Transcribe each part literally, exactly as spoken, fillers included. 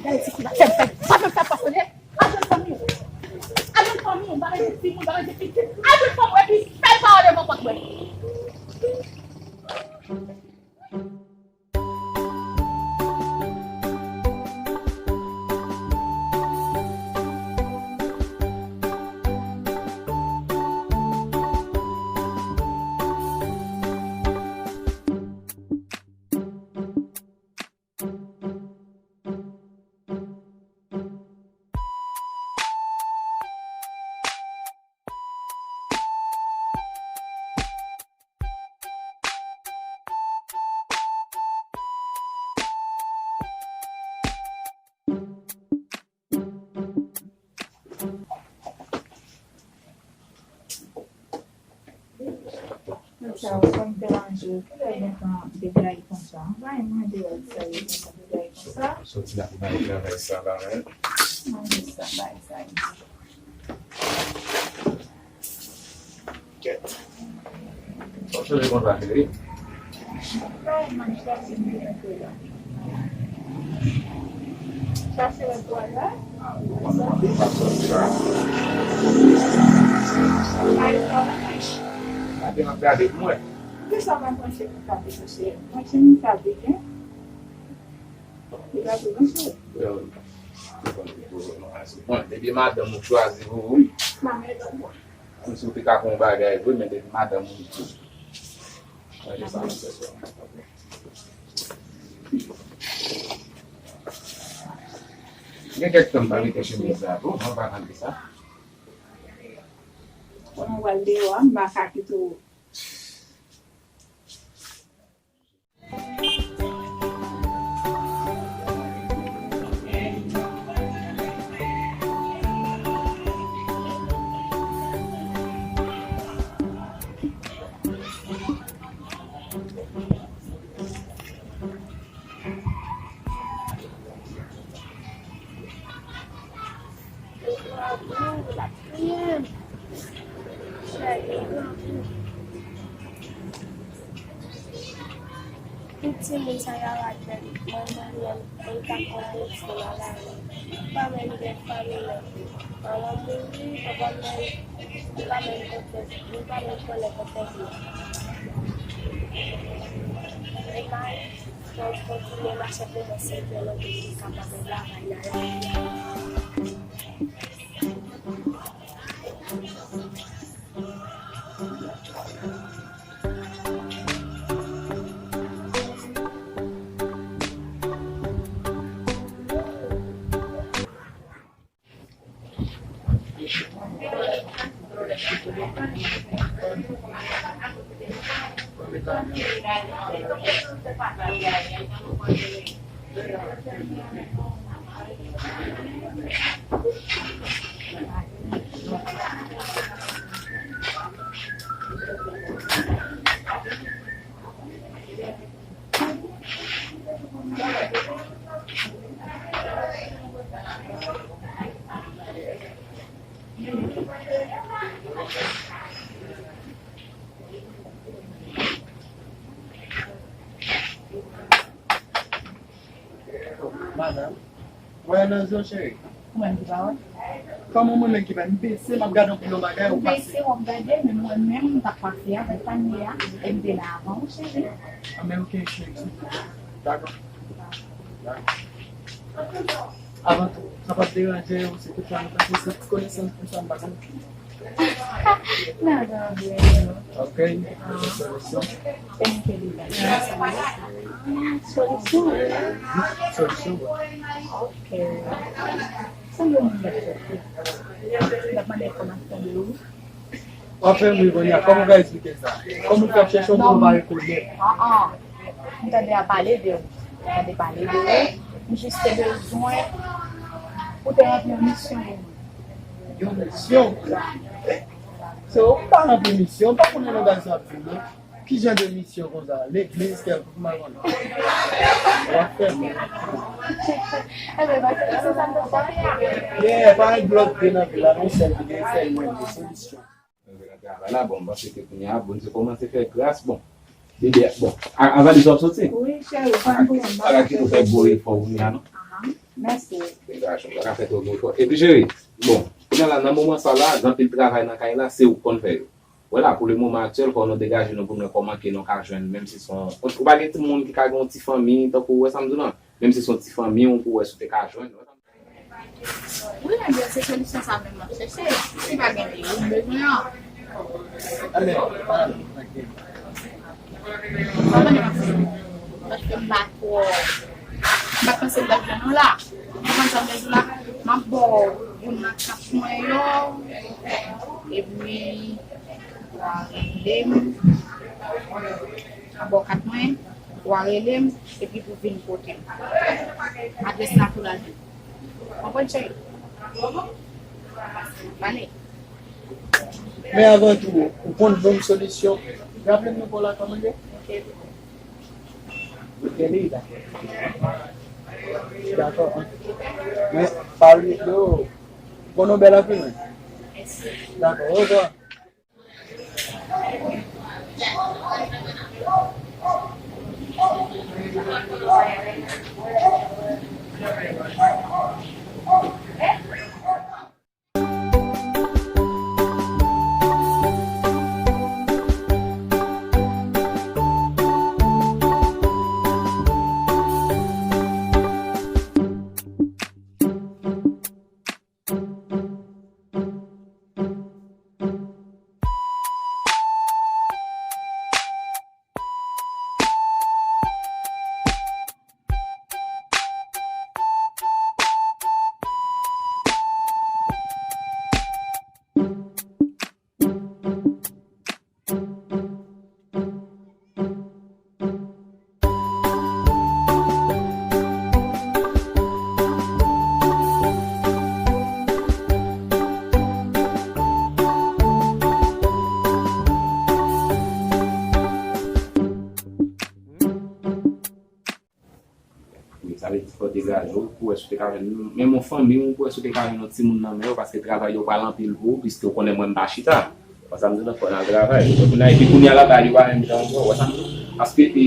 Ti ki va fè m fè, pa fè m fè pòs, tande? Al jwenn fanmi w. Al jwenn fanmi w, m pa bezwen timoun, m pa bezwen pitit. Al jwenn fanmi w epi fè l pawòl devan pòt mwen. Sa w konn deranje w, kilè w gentan degaye konsa? Anvayi mwen deyò, sa yo gentan degaye konsa. Soti la pou bay travay sa la, men. Manje sa, bay sa yo. Kèt. Fò chanje konsa, cheri. Bay manje sa, se mwen ki la. Chache lòt bò la. Maten m ap gade pou mwen. Poukisa w pa branche pou kape, mesye? Branche m kape, en. Li pa pou branche. Bon, depi madanm ou chwazi pou ou. Kòmsi ou te ka fè yon bagay vre, men depi madanm ou tou. Mwen te sa, mwen se sa. Gen kèk tan m pa mete chemiz la tou, mwen pa mande sa. Konnen w al deyò a, m pa ka kite w. Tout timoun sa yo a radèt, mwen, mwen menm, mwen pa konn rete nan lari. M pa menm gen fanmi menm. Manman m mouri, papa m menm, li pa menm konn, li pa menm konnen kote l ye. E may, fò m kontinye mache pou mwen sèvi yon lòt moun ki kapab travay nan lari a. Madanm, wè nan zye w, cheri. Ou menm ki pa wè? Kòman mwen menm ki pa, m bese, m ap gade anpil yon bagay, ou pase. Ou bese, w ap gade, men mwen menm, m t ap pase avèk panye a, e m te la avan ou, cheri. Ah, men ok, cheri, dakò. Dakò. Avan tou, sa p ap deranje w si toutfwa nou pase, se ti konesans konsa, m pa konn. Non, non, non. Ok. Solisyon. Solisyon. Solisyon. Ok. Sanble yon moun k ap sòti. L ap mande enfòmasyon de ou. W ap fè m ri kounye a. Kòman w ka esplike sa? Kòman w fè ap chèche yon moun ou pa rekonèt? Ah, ah. M tande a pale de ou. M tande pale de ou. M jis te bezwen pou te ranpli yon misyon pou mwen. Yon misyon? Se ou ki pa ranpli misyon, m pa konnen langaj sa ap di non. Ki jan de misyon konsa? Legliz kèlkonk, m pa konnen. W ap fè m ri. Enben, paske se sa m t ap fè. Yeah, pa yon blòk de nan vil la, non, sèl ki gen, sèl mwen, de solisyon. Mwen vin nan travay la, bon, m panse ke kounye a, Bondye kòmanse fè gras, bon. Bebe, bon, a, a valiz w ap soti? Wi, cheri, pa gen pwoblèm. Pa ka kite w fè gwo efò kounye a, non? Ahan. Mèsi. Degaje w, pa ka fè twò gwo efò. Epi, cheri, bon, kounye a la, nan moman sa la, gen anpil travay nan kay la, se ou k konn fè yo. Wè la, pou le moman aktyèl, fò nou degaje nou pou nou wè kòman ke nou ka jwenn, menm si se yon, ou pa gen timoun ki ka gen yon ti fanmi, tankou, wè sa m di w lan, menm si se yon ti fanmi w pou wè si w te ka jwenn. Wi, ebyen, se solisyon sa menm m ap chèche. Si pa gen peyi, m bezwen an. Sa konnen m ap fè. Paske m pa twò, m pa t panse m t ap jwenn ou la. Ou konprann sa m vle di w la? M ap ba w youn nan kat mwen yo. Epi, w a rele m. M ap ba w kat mwen. W a rele m. Epi pou vin kote m. Adrès la pou l al jwenn. Konprann, cheri? Bale. Men avan tou, ou konn menm solisyon. Raple m non pa w la kòman l ye? Kelly, dakò. Dakò. Men, pa bliye, yo, bon, nou bèl anpil, men. Dakò, orevwa. Wi, sa vle di fò w degaje w pou wè si w te ka jwenn menm yon fanmi w, pou wè si w te ka jwenn yon timoun nan men yo, paske travay yo pral anpil pou ou, piske w konnen mwen m pa chita. Wè sa m di w, fò n al travay. Kounye a, epi kounye a la, bagay yo pa menm jan ankò, wè sa m di w. Paske, e,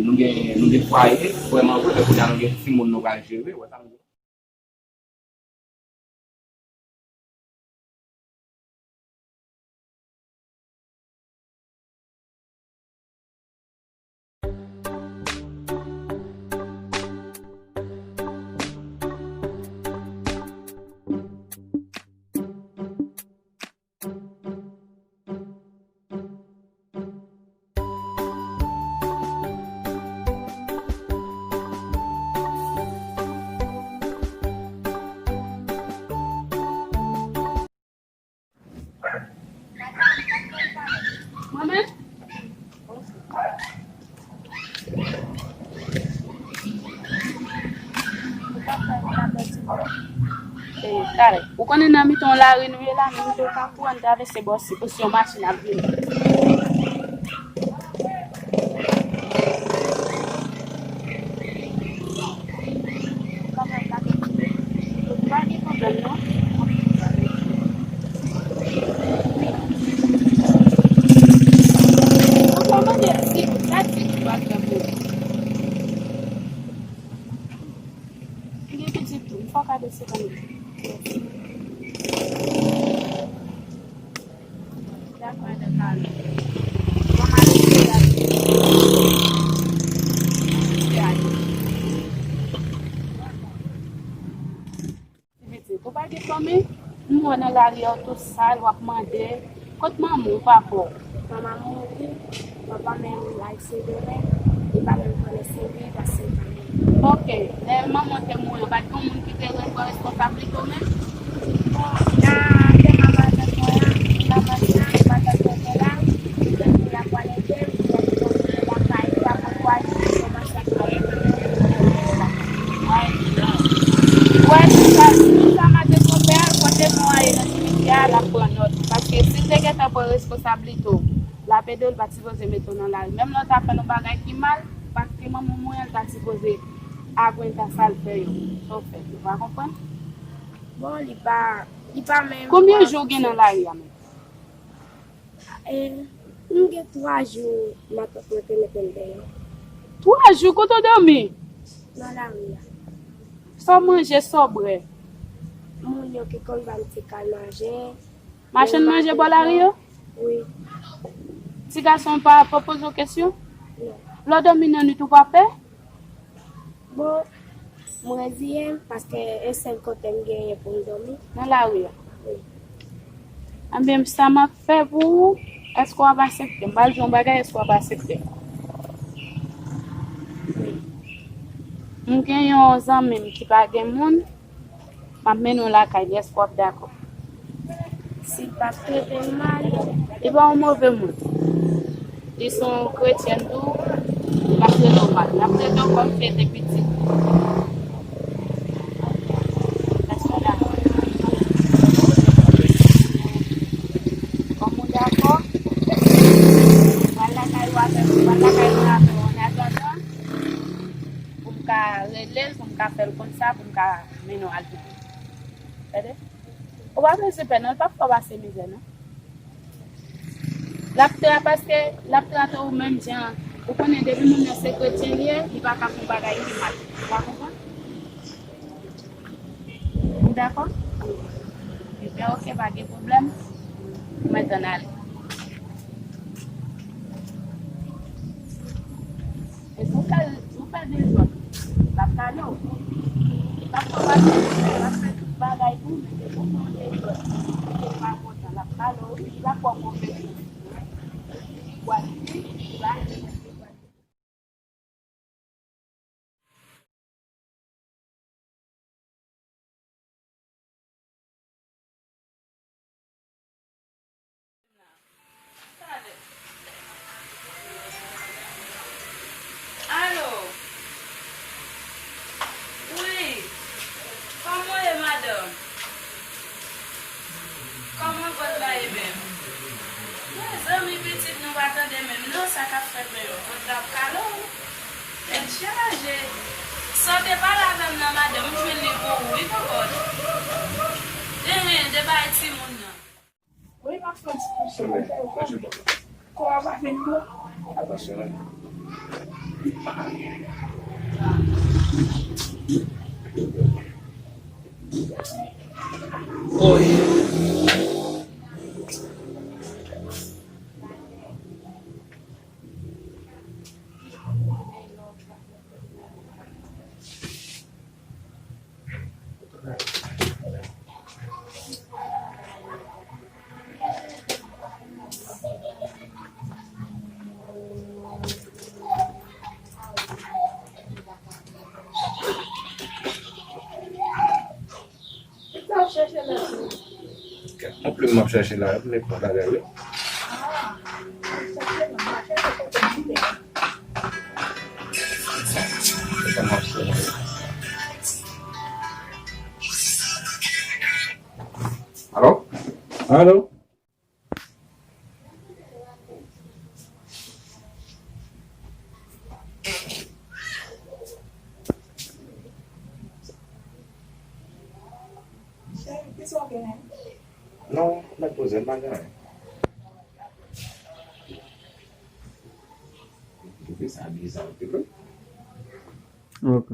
nou gen, nou gen fwaye, vrèman vre, men kounye a nou gen timoun nou pral jere, wè sa m di w. Mwen menm? E, talè. Ou konnen nan mitan lari nou ye la, nou mitan kafou, ann travèse bò si, pou si yon machin ap vini. Li gen pitit tou, m fò ka deside. Dakò, dakò. Bon, m al eseye ale. M al eseye ale. Ti pitit, ou pa gen fanmi? M wè nan lari a w tou sal, w ap mande. Kot manman w, papa w? Manman m mouri, papa m al sere mwen, li pa menm konnen si li pa se fanmi. Ok, lè manman w te mouri, pa t gen moun ki te pran responsablite w menm? Bon, nan tèm avè mwen an, nan mwen an, pandan ke w te la, epi l ap pral ede m, lè m te lakay, sa fè twa jou, kòmanse ap pale. Wè, tout sa, tout sa maten konpè, kote nou ale nan simityè a, l ap pran nòt. Paske si l te gentan pran responsablite w, l ap ede w, l pa t sipoze mete w nan lari. Menm lè w ta fè yon bagay ki mal, paske manman w mouri an, l ta sipoze agwenta sa l fè yo. Sa w fè, ou pa konprann? Bon, li pa, li pa menm. Konbyen jou w gen nan lari a menm? E, m gen twa jou matant mwen te mete m deyò. Twa jou? Kote w dòmi? Nan lari a. Sa w manje, sa w bwè? Moun yo ki konn ba m ti kal manje. Machann manje bò lari yo? Wi. Ti gason pa, pa poze w kesyon? Non. Lè w dòmi nan nwit, ou pa pè? Bon, m reziye m, paske e sèl kote m genyen pou m dòmi. Nan lari a? Wi. Ebyen, sa m ap fè pou ou, èske w ap aksepte? M pral di w yon bagay, èske w ap aksepte? Wi. M gen yon zanmi m ki pa gen moun, m ap mennen w lakay li, èske w ap dakò? Si l p ap trete m mal. Li pa yon move moun. Li se yon kretyèn tou, li p ap trete w mal. L ap trete w kòm fi te pitit. Èske w dakò? Kòm ou dakò, pral lakay ou avè m, pral lakay mwen avè w an atandan, pou m ka rele l, pou m ka fè l konn sa, pou m ka mennen w al trete. Tande? Ou pa bezwen pè non, l p ap fè w pase mizè non. L ap tra-, paske l ap trate w menm jan. Ou konnen depi moun nan se kretyen li ye, li pa ka fè yon bagay ki mal. Ou pa konprann? Ou dakò? Ebyen, oke, pa gen pwoblèm. Ou mèt ann ale. E si w fè, si w fè dezòd, l ap kale w. L ap fè w pase, l ap fè tout bagay pou w, men se pou w fè yon dezòd. Ou pa kontan, l ap kale w, wi, l ap fè w konfyans. Ou al di, ou al di. Alo? Wi. Kòman w ye, madanm? Kòman vant la ye menm? Mezanmi, pitit nou pa tande menm non, sa k ap fèt menm, vant la ap kale w. Tèt chaje. Sa w te pale avè m nan, madanm, m jwenn li pou ou, wi, kòkòt. Enhen, de bay timoun nan. Wi, m ap fè yon ti kouche. Kò a pa fin bon. Atansyon, wi. Oy. Sa w ap chèche la tou? Kèt, yon plim m ap chèche la, m met nan bagay, wi. Alo? Alo? Cheri, kisa w genyen? Non, mwen poze m pa gen anyen. Ou twouve sa biza anpil, wi. Ok.